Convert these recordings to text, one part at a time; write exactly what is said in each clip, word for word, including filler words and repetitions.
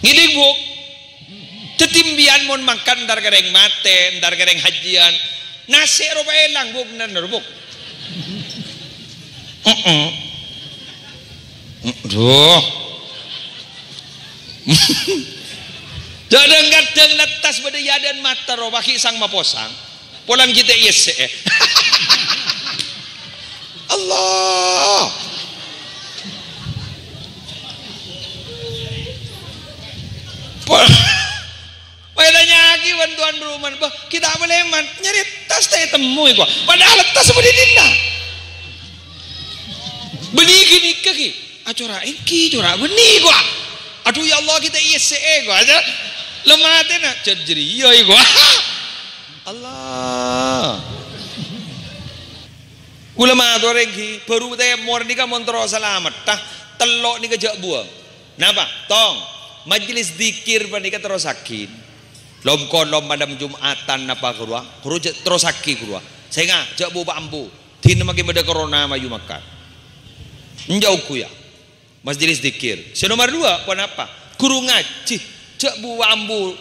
Ngèdhing, Bu'. Dhâddhi, mbiyan mon mangkat entar kèrèng matè, entar kèrèng hajjiyân. Nasè' ropa èlang, Bu', bhender, Bu'. Heeh. Aduh. Kadhâng-kadhâng lettas bâdâ è adâ'na mata ropa ghi' sang maposang. Polana ghi' ta' èyessè'è. Allah. Pol-, Pas ètanya'aghi bân towan rumana, "Bâh, ghi' ta' palèman, nyarè tas ta' ètemmo, èkowa. Padahal tas bâdâ è dinna'. Bânnè ghânèka, ghi. Ah, cora' ènggi, cora' bânnè, èkowa. Adhu, ya Allah, ghi' ta' èyessè'è, èkowa. Ajâ, la matèna, jâ-, jârèya, èkowa." Allah. Kaulâ mator ènggi, bhuru tèmor nèka mon terro salameddhâ, tello' nèka jhâ' buwâng. Napa? Tong, majelis dzikir panèka terrossaghi. Lom-kolom malem Jum'atan napa ghâruwa, ghuru jhâ-, terrossaghi ghâruwa. Sènga', jhâ' bu-, pa-, ambu. Dinah makè bâdâ corona mayu mangkat. Enjâ' ongghu, ya. Majelis dzikir. Sè nomer duwâ', ponapa? Ghuru ngajhi, jhâ' bu-, ambu.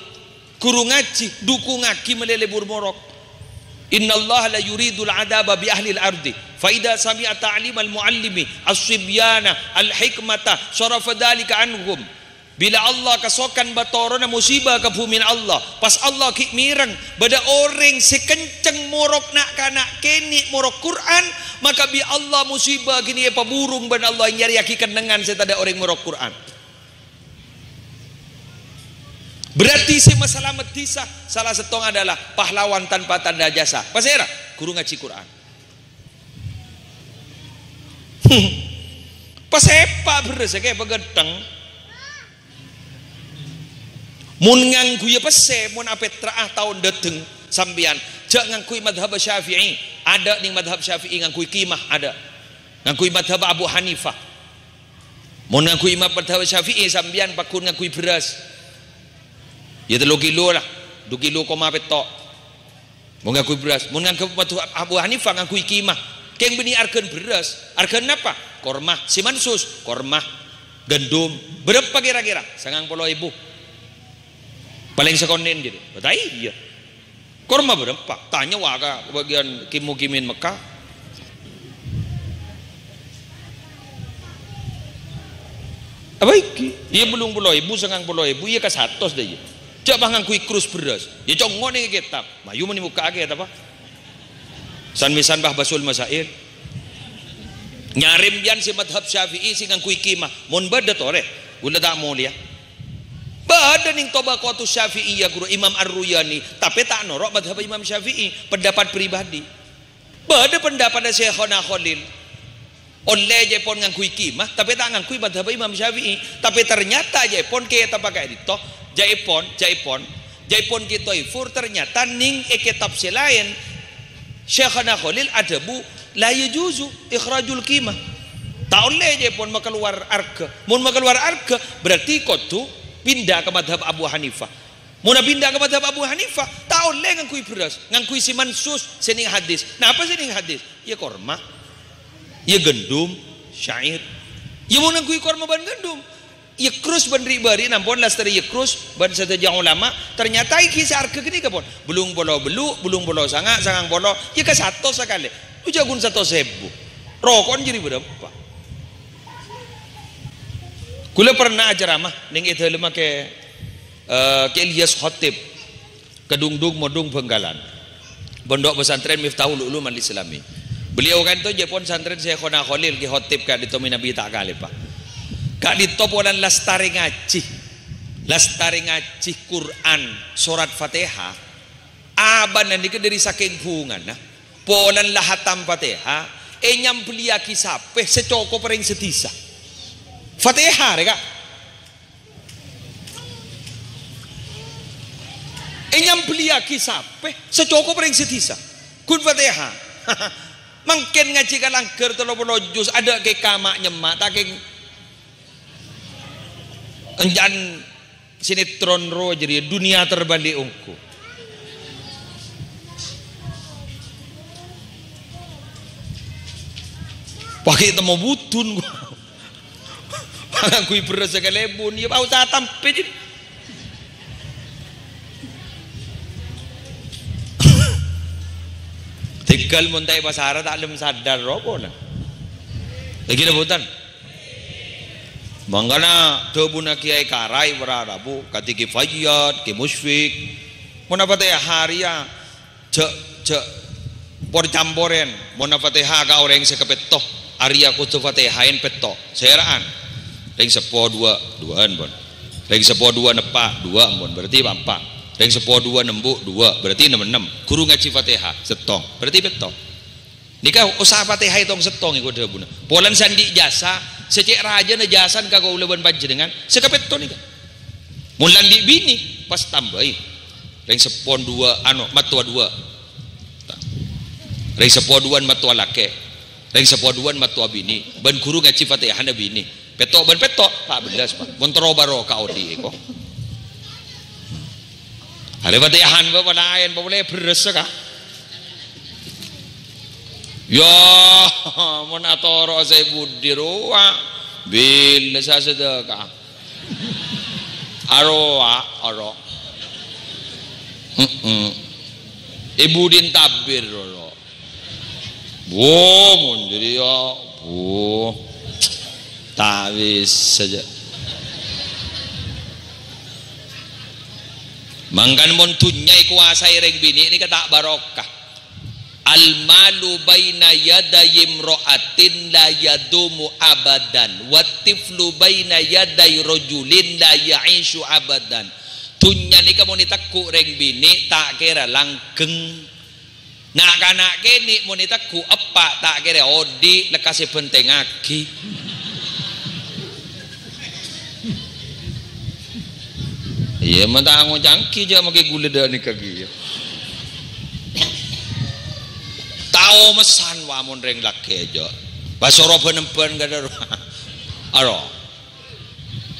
Ghuru ngajhi, dhukungaghi malè lebur morok. "Innallaha la yuridul adzaba bi ahlil ardi. Fa idza sami'a ta'limal muallimi as-sibyana al-hikmata sarafa dzalika anhum." Bilâ Allah kasokan bâtorona musiba ka bhumina Allah, pas Allah ghi' mèreng bâdâ orèng sè kencèng morok na'-kana' kènè' morok Qur'an, maka bi' Allah musiba ghânèka èpabhurung bân Allah, nyarèyaghi kennengngan sè tadâ' orèng morok Qur'an. Berarti sè masalamet dhisa sala sèttong adalah pahlawan tanpa tanda jasa. Pasèra? Ghuru ngajhi Qur'an. Pasèpa' bherrâs, kè paghâtthèng. Mon ngangghuy pèssè, mon apètra'a taon dâteng sampèyan, jhâ' ngangghuy madhab Syafi'i. Adâ' nèng madhab Syafi'i ngangghuy khimah, adâ'. Ngangghuy madhab Abu Hanifah. Mon ngangghuy madhab Syafi'i, sampèyan pagghun ngangghuy bherrâs. Ya tello kilo lah, du kilo koma pètto'. Mon ngangghuy bherrâs, mon ngangghuy madhab Abu Hanifah ngangghuy khimah. Kèng bânnè arghâna bherrâs, arghâna napa? Korma, sè mansus, korma, gandum. Bârâmpa kèra-kèra? Sangang polo èbu. Palèng sakonè'en jârèya. Bâta iyâ. Korma bârâmpa? Tanya wa ka bâgiyân kim-mukimin Mekkah. Apa ènggi? Iyâ, bâllung polo èbu, sangang polo èbu, iyâ ka satos dâ iyâ. Jhâ' pas ngangghuy krus bherrâs. Iyâ, congngo' nèng kètab. Mayu mènè mokka'aghi kètab, apa? San-mèsan Bahbasul Masail. Nyarè sampèyan sè madhab Syafi'i sè ngangghuy khimah. Mon bâdâ torè, kaulâ ta' molèya. Bâdâ nèng Tabaqatus Syafi'iyah, ghuru Imam Ar-Ruyani, tapè ta' noro' madhab Imam Syafi'i, pendapat pribadi. Bâdâ pendapatta Syaikhona Khalil. Ollè jâèpon ngangghuy khimah, tapè ta' ngangghuy madhab Imam Syafi'i. Tapè ternyata jâèpon kètab ka'dinto, jâèpon, jâèpon, jâèpon Kè Toifur ternyata nèng è kètab sè laèn, Syaikhona Khalil adhâbu, "La yajuzu ikhrajul qimah." Ta' ollè jâèpon makalowar arghâ. Mon makalowar arghâ, berarti kodhu pinda ka madhab Abu Hanifah. Mon pinda ka madhab Abu Hanifah, ta' ollè ngangghuy bherrâs, ngangghuy sè mansus, sè nèng hadis. Napa sè nèng hadis? Iyâ korma. Iyâ gandum, syair. Iyâ mon ngangghuy korma bân gandum. Iyâ krus bân ri'-bâri' ampon lastarè iyâ krus bân sadhâjâ ulama, ternyata ènggi sè arghâ ghânèka pon. Bâllung polo bâllu', bâllung polo sanga', sangang polo, iyâ ka satos sakalè. Jhâ' ghun satos èbu. Roko'na jârèya bârâmpa? Kaulâ pernah acaramah nèng è dâlemma Kè, eh, Kè Ilyas Khatib. Kedungdung Modung Bangkalan. Pondok Pesantren Miftahul Ulum Al Islami. Beliau ka'dinto jâèpon santrèna Syaikhona Khalil, Kè Khatib ka'dinto mènabi ta' kalèppa. Ka'dinto polana lastarè ngajhi. Lastarè ngajhi Qur'an, sorat Fatihah. Abâ'na nèka dâri sakèng bhungana, polana la hatam Fatihah, ènyambelliyaghi sapè sè cokop orèng sadhisa. Fatihah, rè, Ka'. Ènyambelliyaghi sapè sè cokop orèng sadhisa. Ghun Fatihah. Mangkèn ngajhi ka langghâr tello polo juz, adâ' kè kama' nyemma', ta' kèng enjân sinetron rowa jârèya, Dunia Terbalik ongghu. Paghi' temmo budun, gua. Ngangghuy bherrâs sakalèbun, iyâ, pa' osa tampè, jâ-, Tegal mon ta' èpasara ta' lem sadar ropo, nah. Lagi rebutan. Mangkana dhâbuna Kèyaè Karai para rabu, kadhi Kè Fayyad, Kè Musyfik. Mon Fatihah arèya, jhâ', jhâ' por-camporèn. Mon Fatihah ka orèng sè kapètto, arèya kodhu Fatihaèn pètto. Sèra'an. Rèng seppo duwâ', duwâ'ân, pon. Rèng seppo duwâ' neppa', duwâ', pon. Berarti pa'-empa'. Rèng seppo duwâ' nembu', duwâ'. Berarti nem-ennem. Ghuru ngajhi Fatihah, sèttong. Berarti pètto. Nèka usaha Fatihah ètong sèttong èko dhâbuna. Polana sè andi' jasa, sè cè' rajâna jasana ka kaulâ bân panjhennengngan, sè kapètto nèka. Mon la andi' binè, pas tambâi. Rèng seppo duwâ', anu, mattowa duwâ'. Rèng seppo duwâ'ân mattowa lakè'. Rèng seppo duwâ'ân mattowa binè. Bân ghuru ngajhi Fatihana binè. Pètto bân pètto, pa' bellas, Pa'. Mon terro bârâ ka odi' èko. Arè Fatihan bâ' palaèn, pa' polè bherressa, Ka'. Yâ, mon atoro' sè budi rowa, bilâ sè sedekah. Arowa, aro. Heeh. È budina tabir, aro. Wo, mon jârèya, wo. Ta' bisa jâ. Mangkana mon dhunnya èkowasaè rèng binè' nèka ta' barokah. Al-malu baina yaday imra'atin la yadumu abadan, wat tiflu baina yaday rajulin la ya'isyu abadan. Dhunnya nèka mon ètegghu' rèng binè' ta' kèra langgheng. Na'-kana' kènè' mon ètegghu' eppa' ta' kèra odi', lekkas èbhentengngaghi. Iyâ, ma' ta' ngocangki jâ' makè ghulâ dâ' nèka kèya. Tao messan wa mon rèng lakè' jâ'. Pas soro bân-embân kadâ' ro. Aro.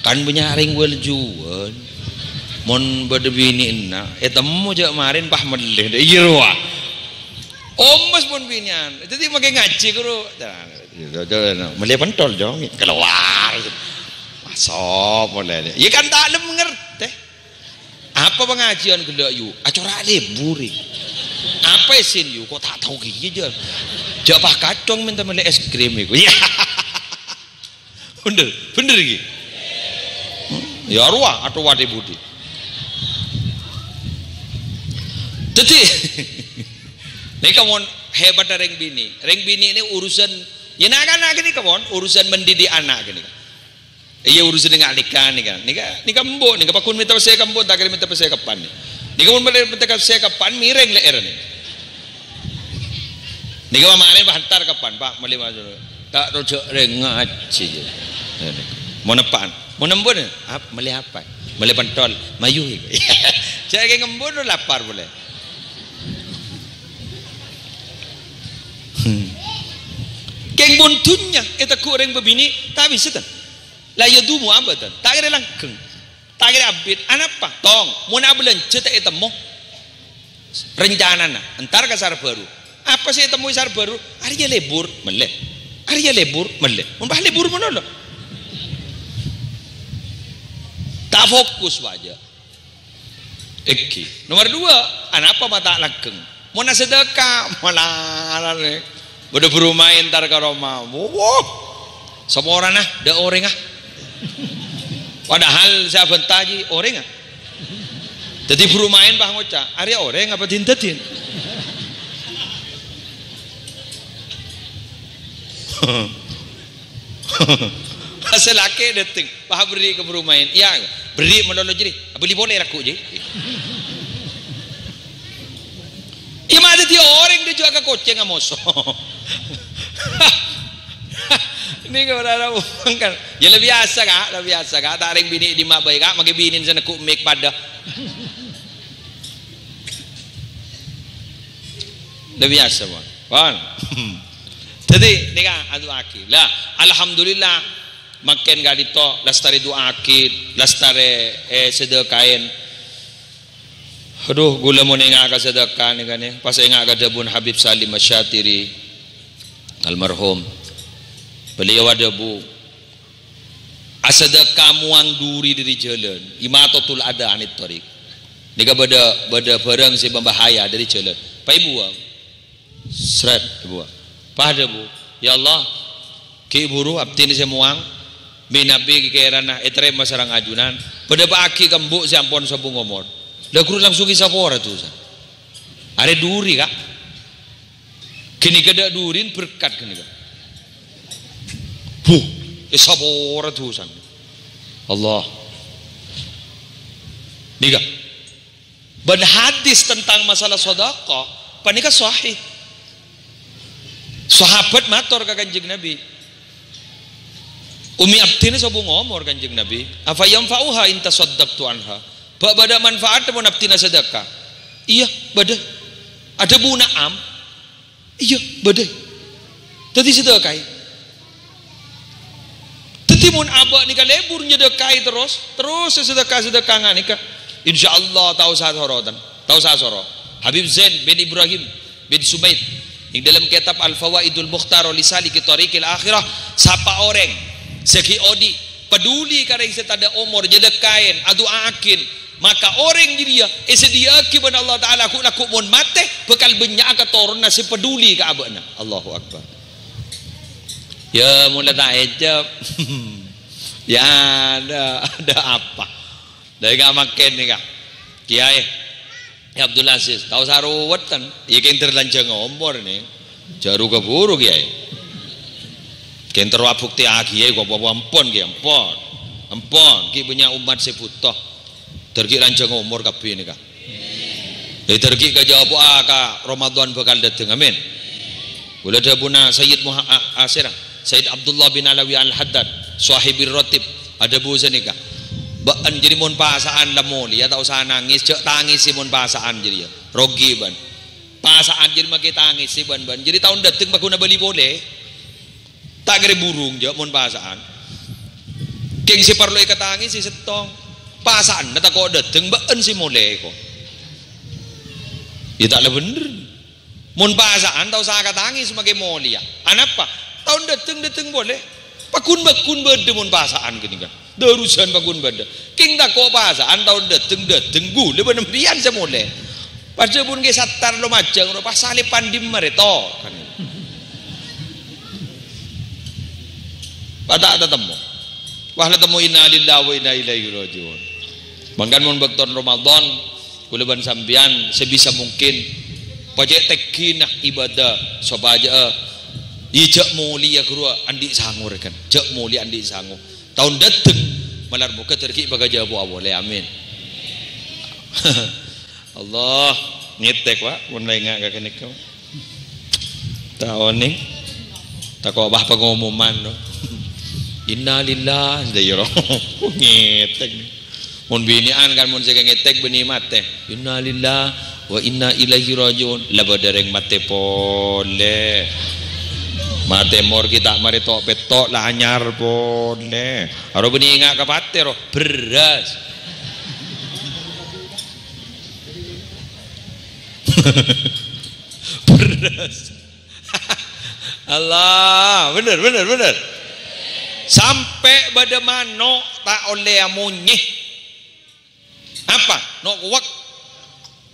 Kan bânnya' rèng wâl-juwâl. Mon bâdâ binè'na, ètemmo jâ' marèn pas mellè. Iyâ rowa. Omes mon binè'an. Dhâddhi makè ngajhi ghuru. Mellè pentol, Jong. Kalowar. Masok molè. Iyâ kan ta' lem ngartè. Apa pangajiyân ghellâ' yu? Acora' lebur, è. Apa èssèna yu? Ko' ta' tao kèya, jâ. Jâ' pas kadhâng mènta mellè es krim èko. Iyâ. Bhender, bhender iki. Hmm? Iyâ rowa, atowa è budi. Dhâddhi, nèka mon hebat rèng binè'. Rèng binè' nè urusan, iyâ na'-kana' ghânèka mon, urusan mendidik ana' ghânèka. Iyâ, urusan nèka, nèka, nèka. Nèka, nèka embu', nèka paggun mènta pèssè ka embu', ta' kèra mènta pèssè ka pan. Nèka mon mènta pèssè ka pan, mèrèng lè'èrra nèka. Nèka marèn pas entar ka pan, "Pa', mellè masuk." "Ta' toju' rèng ngajhi." Mon eppa'an. Mon embu', "Ap-, mellè apa?" "Mellè pentol." "Mayu." Jâ' kèng embu' no lapar polè. Hmm. Kèng mon dhunnya ètegghu' rèng bâbinè', ta' bisa, ta'? La yadumu abadan. Ta' kèra langgheng. Ta' kèra abit. Anapa? Tong, mon abâlânjhâ ta' ètemmo rencanana, entar ka Sarbâru. Apa sè ètemmo è Sarbâru? Arèya lebur, mellè. Arèya lebur, mellè. Mon pas lebur malolo. Ta' fokus, Pak, jâ. Èngghi. Nomor dua, anapa ma' ta' langgheng? Mon asadhâka, malalar, è. Bâdâ buru maèn entar ka roma. Wo, saporana, dâ' orèngnga. Padahal sè abhânta jiyâ orèngnga. Dhâddhi buru maèn pas ngoca', "Arèya orèng apa din-dâddin?" Sè lakè' dâteng, pas aberri' ka buru maèn. "Iyâ, berri' malolo jârèya. Abâli polè lagghu' jârèya." Iyâ, ma' dhâddhi orèng dâjâ ka kocèng amoso. Nèka ora, ora omong kan. Iyâ, la biyasa, Ka', la biyasa, Ka'. Ta' rèng binè' dimma bhâi, Ka', makè binèna sè neggu' mik padâ. La biyasa, pon. Pon. Dhâddhi, nèka adu'aaghi. Lah, alhamdulillah, mangkèn ka'dinto lastarè du'aaghi, lastarè, eh, sadhâkaèn. Aduh, ghulâ mon enga' ka sadhâka nèka nè, pas enga' ka dhâbuna Habib Salim Asy-Syatiri, almarhum. Beliau adhâbu, "Asadhâka mowang duri dâri jhâlân, imatatul adza anit thariq." Nèka bâdâ, bâdâ bhârâng sè mabahaya dâri jhâlân. Paèbuwâng. Sret, Bu. Pas dhâbu, "Ya Allah, ghi' buru abdhina sè mowang, mènabi kèrana ètarèma sareng ajunan, padâpa'aghi ka embu' sè ampon sobung omor." La ghuru langsung èsapora dhusa. Arè dhuri, Ka'. Ghânèka dâ' dhurin berkat ghânèka. Buh, èsapora dhusana. Allah. Nèka. Bân hadis tentang masalah sedekah, panèka sahih. Sahabat mator ka Kanjeng Nabi, "Ummi abdhina sobung omor, Kanjeng Nabi. Afa yanfa'uha in tasaddaqtu anha? Bâ-, bâdâ manfaatna mon abdhina sedekah?" "Iyâ, bâdâ." Adhâbu, "Na'am." "Iyâ, bâdâ." Dhâddhi sedekahi. Dhâddhi mon abâ' nèka lebur nyedekahi terros, terros sedekah-sedekah nganèka, insyaallah ta' osa sorotan, ta' osa soro. Habib Zain bin Ibrahim bin Sumaid, ing dalam kitab Al-Fawaidul Mukhtarah li Saliki Thariqil Akhirah, sapa orèng sè ghi' odi' paduli ka rèng sè tadâ' omor, nyedekahin, adu'aaghin, maka orèng jârèya èsadhiyâ'aghi bân Allah Ta'ala ghu'-lagghu' mon matè, bhâkal bânnya'a katoronna sè paduli ka abâ'na. Allahu Akbar. Ya, mon la ta' èjâb. Ya, ada, ada apa? Dâri ka' makkèn nèka. Kiai. Ya Abdul Aziz, ta' osa ruwet, kan? Iyâ kèng ter lanjhâng omor, nè. Jhâ' ru-kaburu, Kiai. Kèng terro abuktèyaghi, Kiai, kok apa-apa ampon, Kiai, ampon. Ampon, ghi' bânnya' ommat sè bhuto. Ter ghi' lanjhâng omor kabbhi nèka. È, ter ghi' kajhâbhuwâ ka Ramadan bhâkal dâteng. Amin. Kaulâ dhâbuna Sayyid Muha-, a-, a-, sèra, Sayyid Abdullah bin Alawi Al-Haddad, Shahibir Ratib, adhâbu sanèka, "Bâ'ân jârèya mon pasa'an la molèya, ta' osa nangès, jhâ' tangèsè mon pasa'an jârèya. Rogi bâ'ân. Pasa'an jârèya makè tangèsè bâ'ân, bâ'ân. Jârèya taon dâteng paghun abâli polè." Ta' kèra burung, jhâ' mon pasa'an. Kèng sè parlo èkatangèsè sèttong. Pasa'anna tako' dâteng, bâ'ân sè molè, ko. Iyâ ta' la bhender. Mon pasa'an ta' osa katangès makè molèya. Anapa? Taon dâteng-dâteng polè. Paghun-bâghun bâdâ mon pasa'an ghânèka. Darusan paghun bâdâ. Kèng tako' pasa'an taon dâteng-dâteng ghulâ bân empèyan sè molè. Pas dhâbuna Kè Sattar lo majâng, ro pas salèp pandhi marè to. Kan. Pas ta' tatemmo. Wah, la temmo inna lillahi wa inna ilaihi raji'un. Mangkana mon bâkto Ramadan, kaulâ bân sampèyan sebisa mungkin pajhât tènggina ibadah sopajâ, iyâ, jhâ' molèya ghâruwa andi' sango rèkan. Jhâ' molèya andi' sango. Taon dâteng, malar moghâ ter ghi' bhâkal jhâbhuwâ polè. Amin. Allah, ngètèk, Pak, mon la enga' ka ghânèka. Ta' onèng. Tako' bâ' pangomoman, no. Innalillah, dâ' iyâ, ro. Ngètèk. Mon binè'an kan, mon sè ngètèk bânnè matè. Innalillah wa inna ilaihi raji'un. La bâdâ rèng matè polè. Matè mor ghi' ta' marè to'-petto' la anyar polè. Aro bânnè enga' ka patè, ro. Bherrâs. Bherrâs. Allah, bhender, bhender, bhender. Sampè' bâdâ mano' ta' ollè amonyè. Apa? No' kowèk.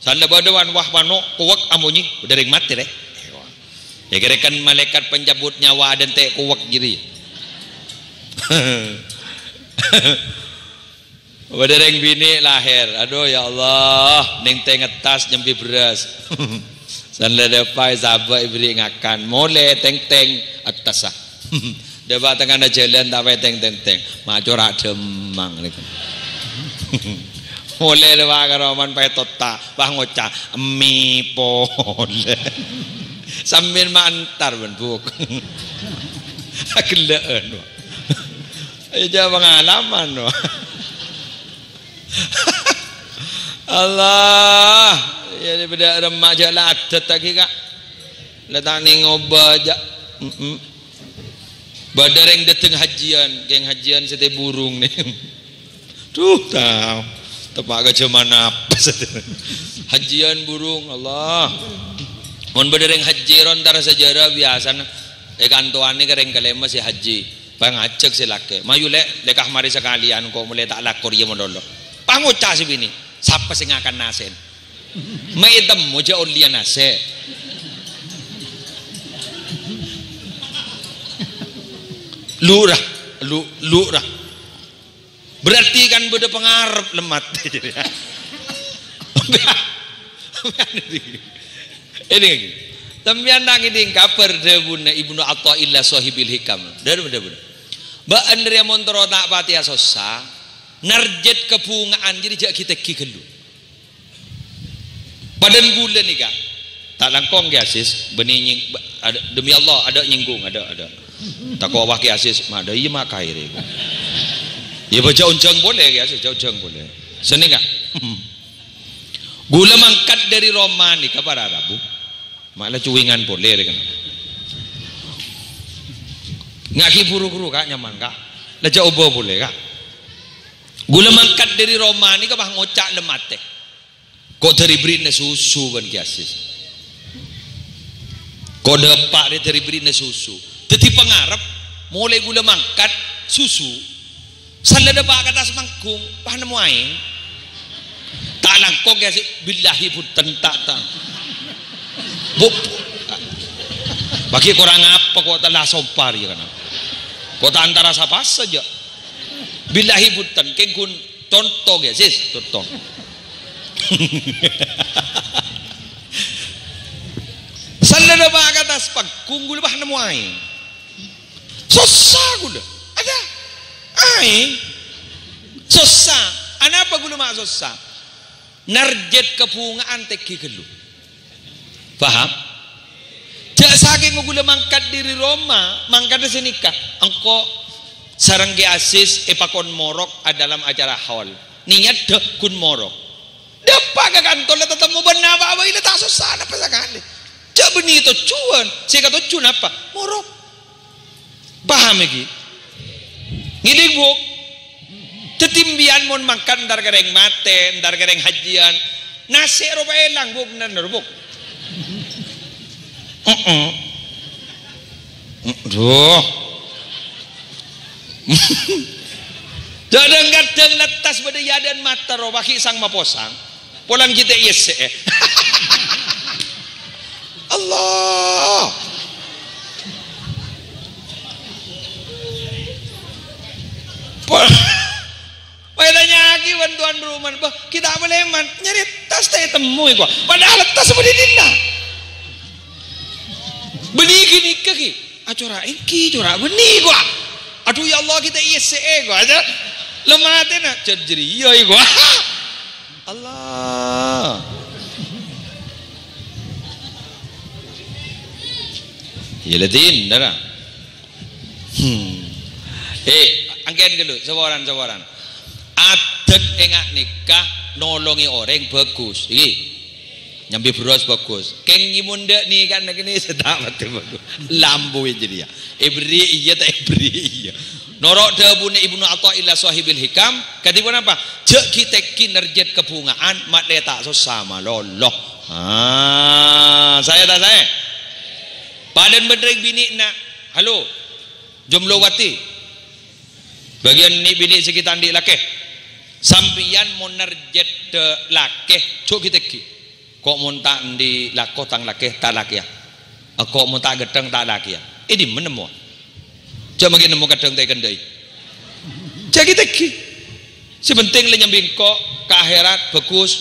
Sala bâdâ wan wah mano' kowèk amonyè, bâdâ rèng matè, rè. Iyâ, kèra kan malaèkat pencabut nyawa adântè' kowèk jârèya. Bâdâ rèng binè' lahèr. Aduh, ya Allah, nèng tèng attas nyambi bherrâs. San la dâpa' èsabâ' èberri' ngakan. Molè tèng-tèng attassa. Dâpa' tengnga'na jhâlân ta' pètèng-tèng-tèng. Ma' cora' dhâmmang nèko. Molè dâpa' ka romana pètotta'. Wah ngoca', "Emmi polè." Sampèyan ma' entar bân buk. Aghellâ'ân, Pak. Ayo, jhâ' pangalaman, no. Allah. Ya, di beda remma jhâ' la adât lagi, Kak. La ta' nèng obâ jhâ'. Mm-mm. Bâdâ rèng dâteng hajjiyân, kèng hajjiyân sè tè burung nè. Duh, ta-, tepa' ka jhâman apa satèya. Hajjiyân burung, Allah. Mon bâdâ rèng hajji ro entar sajârâ biyasana. È kantowanè ka rèng kalèma sè hajji. Pas ngajhâk sè lakè', "Mayu, Lè', lèka marè sakalèyan, ko' molè ta' lakor iyâ malolo." Pas ngoca' sè binè', "Sapa sè ngakan nasè'en?" Mè' ètemmo jhâ' ollèya nasè'. Lu' ra, lu', lu' ra. Berarti kan bâdâ pangarep lemmat. Ini lagi. Sampèyan ta' ngèdhing kabhâr dhâbuna Ibnu Athaillah Shahibil Hikam. Dhâbuna, dhâbuna. Bâ'ân rèya mon terro ta' patè asossa, narjet kabhunga'an, jadi jhâ' ghi'-tèngghi ghâllu. Padâna ghulâ nèka. Ta' langkong, Kè Aziz, bânnè nying-, ba-, adâ', demi Allah, adâ' nyinggung, adâ', adâ'. Tako' wah Kè Aziz, ma' adâ', iyâ ma' kaèrè. Iyâ, bâ jhâ' onjhâng polè, Kè Aziz, jhâ' onjhâng polè. Sennengnga. Ghulâ mangkat dâri Roma nèka para rabu. Ma' la cuwingan polè rè, kan. Nga' ghi' buru-buru, Ka', nyaman, Ka'. La jhâ' obâ polè, Ka'. Ghulâ mangkat dâri Roma nèka pas ngoca' lemmatè. Ko' dâri bherri'na susu bân Kè Aziz. Ko' dâpa' rè dâri bherri'na susu. Dhâddhi pangarep, molaè ghulâ mangkat, susu. Sallana dâpa' ka attas panggung, pas nemmo aèng. Ta' langkong Kè Aziz, billahi bhunten, ta', ta'. Bu-, bâgi korang apa ko' ta' la sompa rèya, kan? Ko' ta' antara sapa sajâ. Billahi bhunten, kèng ghun Conto, Kè Aziz, conto. Sallana dâpa' ka attas panggung, ghulâ pas nemmo aèng. Sossa ghulâ. Adâ. Aèng. Sossa. Anapa ghulâ ma' sossa? Narjet kabhunga'an tèngghi ghâllu. Paham? Jhâ' sakèng ghulâ mangkat dâri Roma, mangkadhâ sanèka. Engko' sareng Kè Aziz èpakon morok è dâlem acara haul. Niyaddhâ ghun morok. Dâpa' ka kantor la tatemmo bân napa bhâi la ta' sossa napa sakalè. Jhâ' bânnè tojjhuwân, sè èkatojjhu napa? Morok. Paham ghi? Ngèdhing, Bu'? Dhâddhi, sampèyan mon mangkat entar ka orèng matè, entar ka orèng hajjiyân, nasè' ropa èlang, Bu', bener, Bu'. Heeh. Duh. Kadhâng-kadhâng lettas bâdâ è adâ'na matè ropa ghi' sang maposang. Polang jhâ' ta' èyessè'è. Allah. Pol-, pas ètanya'aghi bân towan rumana, "Bâh, ghi' ta' palèman, nyarè tas ta' ètemmo, èkowa. Padahal tas bâdâ è dinna'." Bânnè ghânèka, ghi. Acora' ènggi, cora' bânnè, èkowa. Adhu, ya Allah, ghi' ta' èyessè'è, èkowa. Ajâ, la matèna, jâr-, jârèya, èkowa. Allah. Iyâ, la dinna', ra. Hmm. Eh, angkèn ghâllu, saporana, saporana. Adât è nga' nèka nolongè orèng bhâghus. Iki. Nyambi bherrâs bhâghus. Kèng mon dâ' nèka nèkènè sè ta' patè bhâghus. Lambu jârèya. Èberri' iyâ, ta' èberri' iyâ. Noro' dhâbuna Ibnu Athaillah Shahibil Hikam, kadhi ponapa? Jhâ' ghi'-tènggi narjet kabhunga'an, ma' lè ta' sossa malolo. Ah, saè ta' saè? Padâna bân rèng binè'na. Halo. Jomlowati. Bâgiyân nè'-binè' sè ghi' ta' andi' lakè. Sampèyan mon narjet lakè, jhâ' ghi'-tènggi. Ko' mon ta' andi' lako tang lakè, ta' lakèya. Ko' mon ta' ghâteng, ta' lakèya. È dimma nemmowa? Jhâ' maghi nemmo ghâteng ta' èkendhâ'i. Jhâ' ghi'-tènggi. Sè pentèng la nyambi engko' ka akhèrat, bhâghus.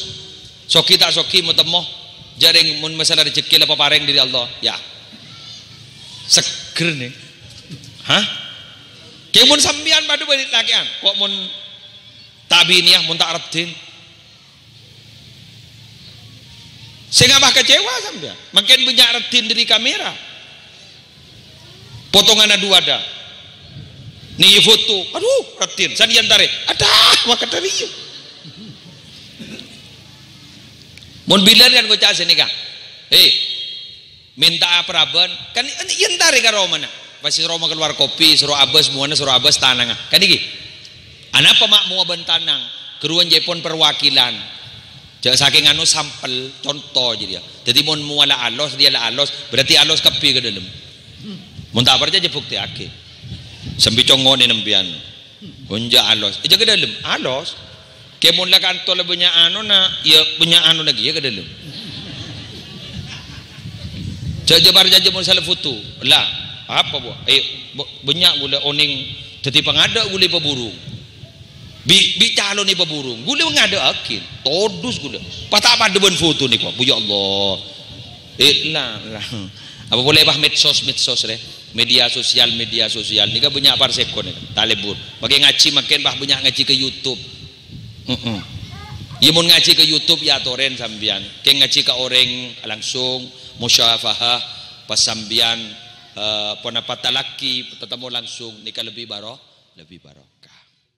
Soghi ta' soghi, mo-temmo. Jhâ' rèng mon masalah rejhekkè la paparèng dâri Allah. Ya. Seger, nè. Hah? Kèng mon sampèyan padâ bânnè lakè'an. Ko' mon ta' abinèya, mon ta' raddhin. Sè ngabâ kecewa sampèyan. Mangkèn bânnya' raddhin dâri kamera. Potonganna duwâ' dâ. Nèka foto. Adhu, raddhin. Sanèyan tarè. Adâ, maka dâri iyâ. Mon bilân kan ngoca' sè nèka. He, mènta'a parabân. Kan iyâ entarè ka romana. Pas sè roma kalowar kopi, soro abâs, mowana soro abâs tanangnga. Kan iki. Anapa ma' mowa bân tanang? Ghâruwa ca'èpon perwakilan. Jhâ' sakèng anu sampel, conto jârèya. Dhâddhi mon mowa la alos, rèya la alos, berarti alos kabbhi ka dâlem. Mon ta' parcajâ, buktèyaghi. Sambi congone sampèyan. Mon jhâ' alos, è jhâ' ka dâlem, alos. Kè mon la kanto la bânnya' anona, iyâ bânnya' anona kèya ka dâlem. Jhâ', jhâ' parcajâ mon sala foto, la. Apa, Bu? Eh, bu-, bânnya' ghulâ onèng dhâddhi pangadâ' ghulâ èpaburung. Bi', bi' calon èpaburung. Ghulâ ngadâ'aghi. Todus ghulâ. Pas ta' padâ bân foto nèko. Bu, ya Allah. Eh, la, la. Apa polè, Bah, medsos, medsos, rè? Media sosial, media sosial. Nèka bânnya' parsèkon nèka. Ta' lebur. Makè ngajhi, makè, Bah, bânnya' ngajhi ka YouTube. Heeh. Iyâ, mon ngajhi ka YouTube, ya atorè sampèyan. Kèng ngajhi ka orèng langsung, musyafahah, pas sampèyan, eh, ponapa talakki, tatemmo langsung, nèka lebbi baro-, lebbi baro-.